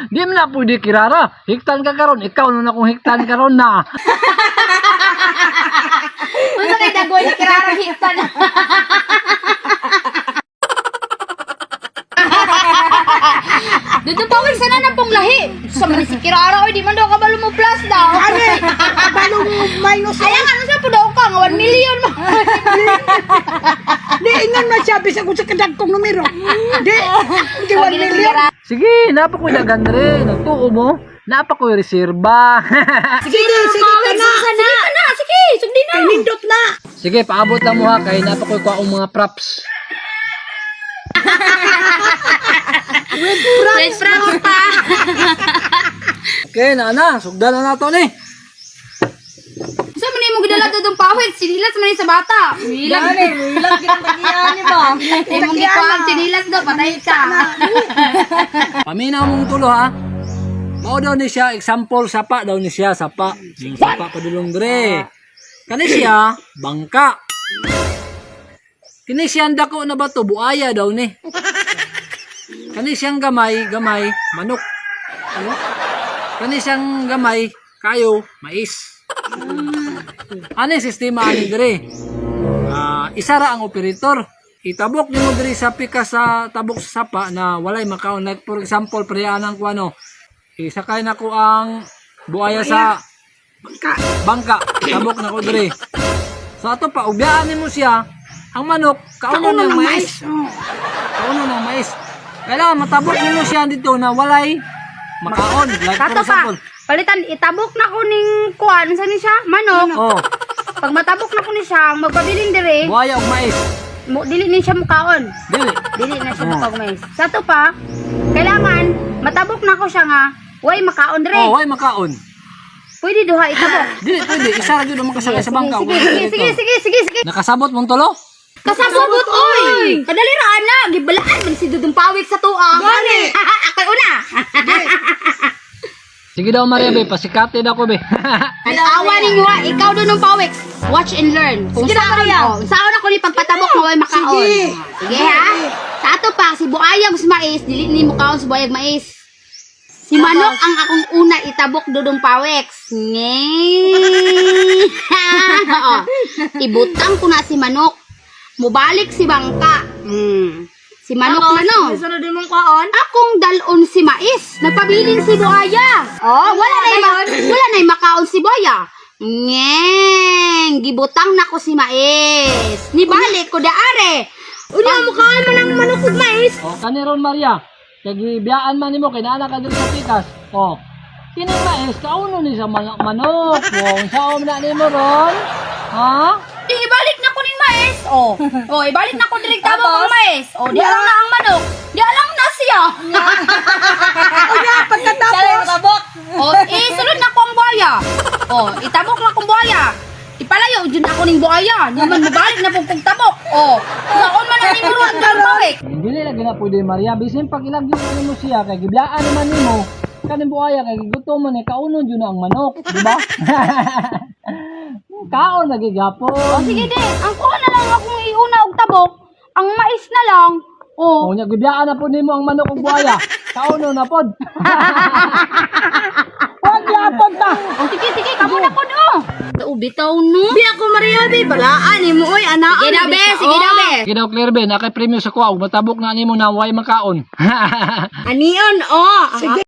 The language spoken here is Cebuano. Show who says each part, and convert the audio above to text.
Speaker 1: Di man na pwede, Kirara. Hiktan ka karon, ikaw na akong hiktan karon na.
Speaker 2: Unsa kay dagoy ni Kirara hiktan? Dito pa sana na pong lahi. Sa man si Kirara oy, di man daw kabalo mo plus daw.
Speaker 3: Ani, kabalo mo minus.
Speaker 2: Ay, ang ano sa po daw ka nga 1 million mo.
Speaker 3: Di ingon man siya bisag unsa kadagkong numero. Di, di 1 million.
Speaker 1: Sige, napa ko dagan dre. Nagtuo mo, napa ko reserba.
Speaker 3: Sige, sige ka na.
Speaker 2: Sige ka na, sige, sugdi na.
Speaker 3: Kay nindot na.
Speaker 1: Sige, paabot lang mo ha kay napa ko kuha mga props.
Speaker 2: With props pa.
Speaker 1: Okay, na na, sugdan na nato ni.
Speaker 2: Sa man mo gidala to dong pawit, sinilas man ni sa bata. Wilag.
Speaker 4: Gani, wilag kitang tagiyan ni ba?
Speaker 2: Imong gikuang sinilas daw patay ka.
Speaker 1: Paminaw mong tulo ha. Mao daw ni siya example, sapa daw ni siya, sapa. Yung sapa padulong dre. Kani siya bangka. Kini siya ang dako na bato, buaya daw ni. Kani siyang gamay, gamay, manok. Ano? Kani siyang gamay, kayo, mais. Ano yung sistema ani dre? Ah, isa ra ang operator. Itabok nimo diri sa pika sa tabok sa sapa na walay makaon. Like for example, preanang ko ano. Isakay na ko ang buaya sa
Speaker 3: Bangka.
Speaker 1: bangka. Tabok na ko diri. Sa ato pa ubyaan nimo siya ang manok, kauno
Speaker 3: Kauno
Speaker 1: ng
Speaker 3: ng
Speaker 1: mais.
Speaker 3: mais. Oh.
Speaker 1: Kauno ng mais. Kailangan matabok nimo siya dito na walay makaon. Like for
Speaker 2: Tato pa.
Speaker 1: example.
Speaker 2: Palitan itabok na ko ning kuan sa ni siya, manok.
Speaker 1: Oh,
Speaker 2: Pag matabok na ko ni siya, ang magpabilin dire,
Speaker 1: buaya og mais.
Speaker 2: mo dili ni siya mukaon.
Speaker 1: Dili.
Speaker 2: Dili na siya
Speaker 1: Oh.
Speaker 2: mukaon mais. Sa to pa, kailangan matabok na ko siya nga way makaon dire.
Speaker 1: Oh, way makaon.
Speaker 2: Pwede duha itabok.
Speaker 1: Dili pwede, isa ra gyud ang makasakay sa bangka.
Speaker 2: Sige, sige, sige, sige, sige, sige.
Speaker 1: Nakasabot mong tulo?
Speaker 2: Kasabot oy. Kadali ra ana, gibalaan man si Dudong Pawik sa tuang.
Speaker 3: Gani.
Speaker 2: Ako'y una.
Speaker 1: Sige daw Maria be, pasikate daw ko be.
Speaker 2: Tanawa ninyo ha, ikaw Dudong Pawik. Watch and learn. Kung
Speaker 4: Sige na,
Speaker 2: saan
Speaker 4: Maria.
Speaker 2: oh, saan ako ni pagpatabok nga way makaon.
Speaker 3: Sige.
Speaker 2: Sige ha. Sa ato pa si Buayag sa mais, dili ni mukaon si Buayag mais. Si Manok ang akong una itabok, Dudong Pawek. Ngay. Oo. Ibutang ko na si Manok. Mubalik si Bangka. Si Manok na no.
Speaker 4: Sunod din mong kaon.
Speaker 2: Akong dalon si Mais. Nagpabilin si Buaya. Oh, wala na makaon si Buaya. Ngeng, gibutang na ko si Mais. Nibalik ko daare. Unya mukhaan man ang manok ug mais.
Speaker 1: O kani ron Maria, kay gibiyaan man nimo kay naa ka diri sa pikas. O. Kini mais kauno ni sa manok. O unsa na nimo ron? Ha?
Speaker 2: Di ibalik na ko ning mais. Oh. Oh, ibalik na ko diri tabok ang mais. Oh, di alang na ang manok. Di alang na siya.
Speaker 3: Unya pagkatapos.
Speaker 4: Tabok.
Speaker 2: Oh, eh, sulod na ko ang buaya. Oh, itabok na kong buaya. Ipalayo jud ako ning buaya. Nya man mobalik na pug kog tabok. Oh, saon man ang nimo ron ang pawik.
Speaker 1: Dili lagi na pwede Maria, bisin pag ilagyo nimo siya kay gibiyaan naman nimo. Kaning buaya kay gigutom man eh, kauno jud na ang manok, di ba? Kaon lagi gapon.
Speaker 2: Oh, sige di, ang kuha na lang akong iuna og tabok, ang mais na lang. Oh,
Speaker 1: O nya gibiyaan na pod nimo ang manok ug buaya. Kauno na pod. Wag yapon ta.
Speaker 2: oh sige sige, kamo na pod oh. Bitaw no.
Speaker 4: Bi ako Maria bi balaan nimo oy anaon.
Speaker 2: Sige daw be, sige daw be.
Speaker 1: Sige daw Claire be, na kay premyo sa kuha ug matabok na nimo na way makaon.
Speaker 4: Anion oh.
Speaker 3: Sige.